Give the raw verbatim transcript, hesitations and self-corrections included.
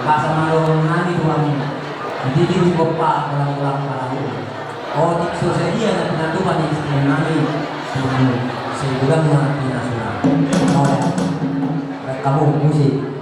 Asa ma dohonon nami tu hamu, di tingki on pe ulang-ulang ma hamu. Otik so sadia na pinatupa ni istri nami tu hamu, sai godang ma pinasuna. Oke. Baik, hamu musik.